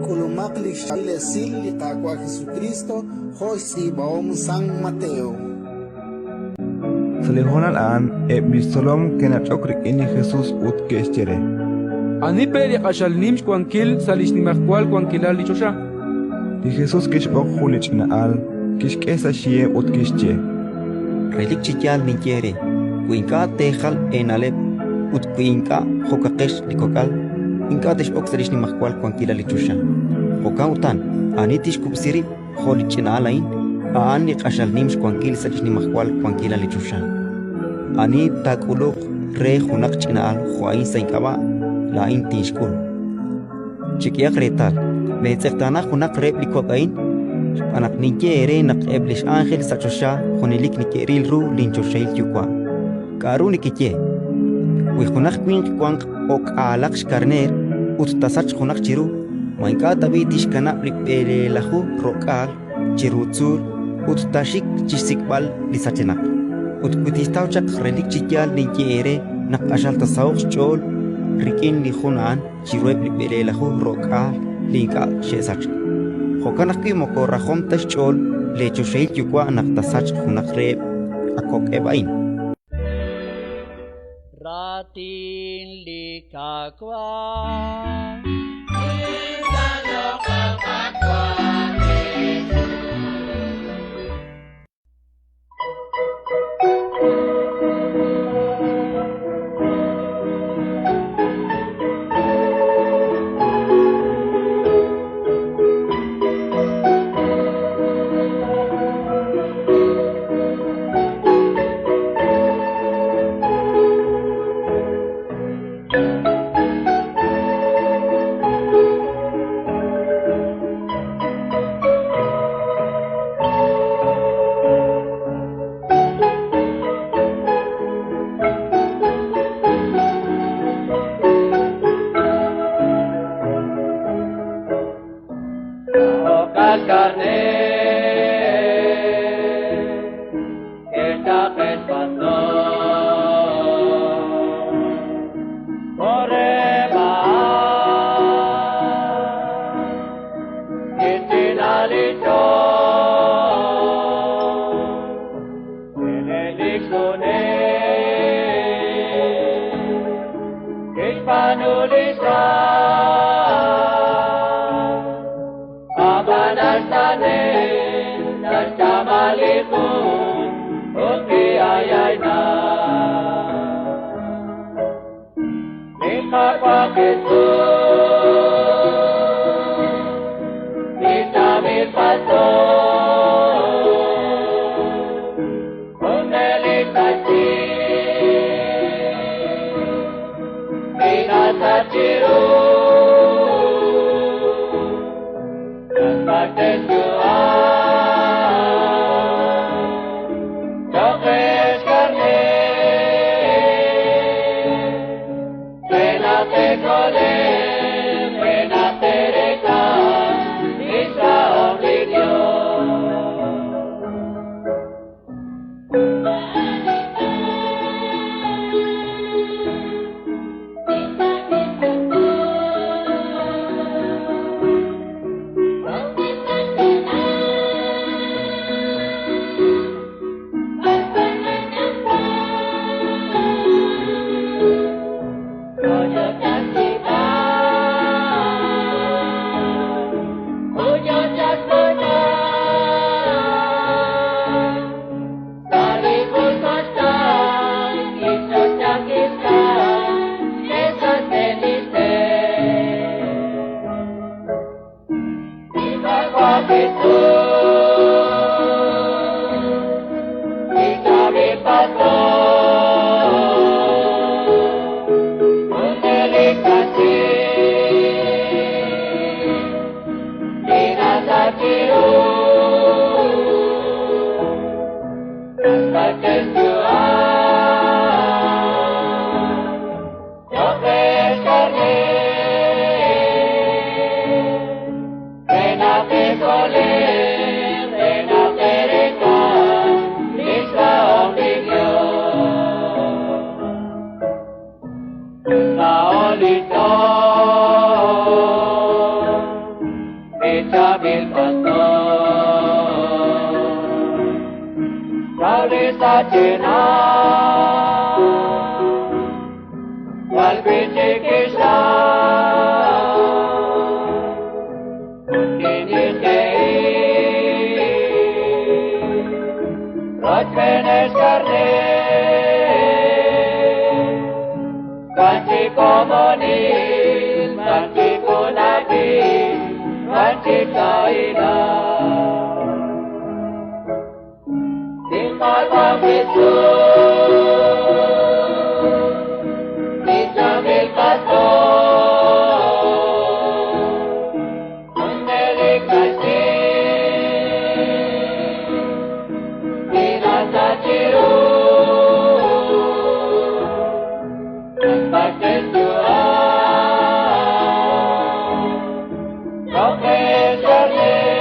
K'ulumaq li xchaab'il esil li Qaawa' Jesukriist jo' xtz'iib'ahom San Mateo. Sa' li honal a'an eb' li xtzolom ke'nach'ok rik'in li Jesus ut ke'xye re: Ani pe' li q'axal nim xwankil sa' li xnimajwal wankilal li choxa? Li Jesus kixb'oq jun li ch'ina'al, kixk'e sa' xyiheb' ut kixye: Relik chi yaal ninye eere: wi ink'a' teejal eena'leb' ut wi ink'a' jo'kaqex li kok'al, ink'a' tex'ok sa' li xnimajwal wankilal li choxa. Jo'kan utan, ani tixkub'si rib' jo' li ch'ina'al a'in, a'an li q'axal nim xwankil sa' li xnimajwal wankilal li choxa. Ani taak'uluq re junaq ch'ina'al jo' a'in sa' ink'ab'a', laa'in tinxk'ul. Chek'ehaq reetal, meetz'eqtaana junaq reheb' li kok' a'in, xb'aan naq ninye eere naq eb' li x'ánjel sa' choxa junelik neke'ril ru linchoxahil Yuwa'. K'aru nekeye? Wi junaq winq wanq o'k'aalaq xkarneer ut taasachq junaq chiru, ma ink'a' tab'i' tixkanab' li 70 chiru tzuul ut taaxik chi xsik'b'al li sachenaq? Ut wi tixtaw chaq, relik chi yaal ninye eere naq q'axal taasaho'q xch'ool rik'in li jun a'an chiruheb' li 70 li ink'a' xe'sachk. Jo'kan ajwi' moko rajom ta xch'ool leechoxahil Yuwa' naq taasachq junaq reheb' a kok'eb' a'in. Raatin li Qaawa'. chaab'il pastor. Raw li sachenal, jwal wi'chik kixraw, ut kinixq'ehi rochb'een xkarneer. Wan chi komonil, wan chi junajil, wan chi sahilal. Li Qaawa' Jesus, li chaab'il pastor, junelik naxye li nasach chiru. Naxpak'e xyu'am, choq' re xkarneer.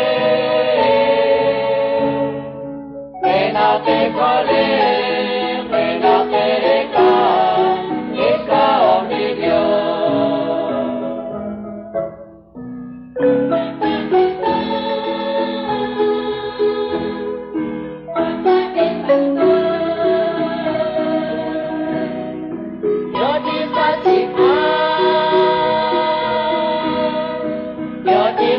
Re naq te'kole'q, re naq te'reek'a lix rahom li Dios. Yo chi sasik'al, yo chi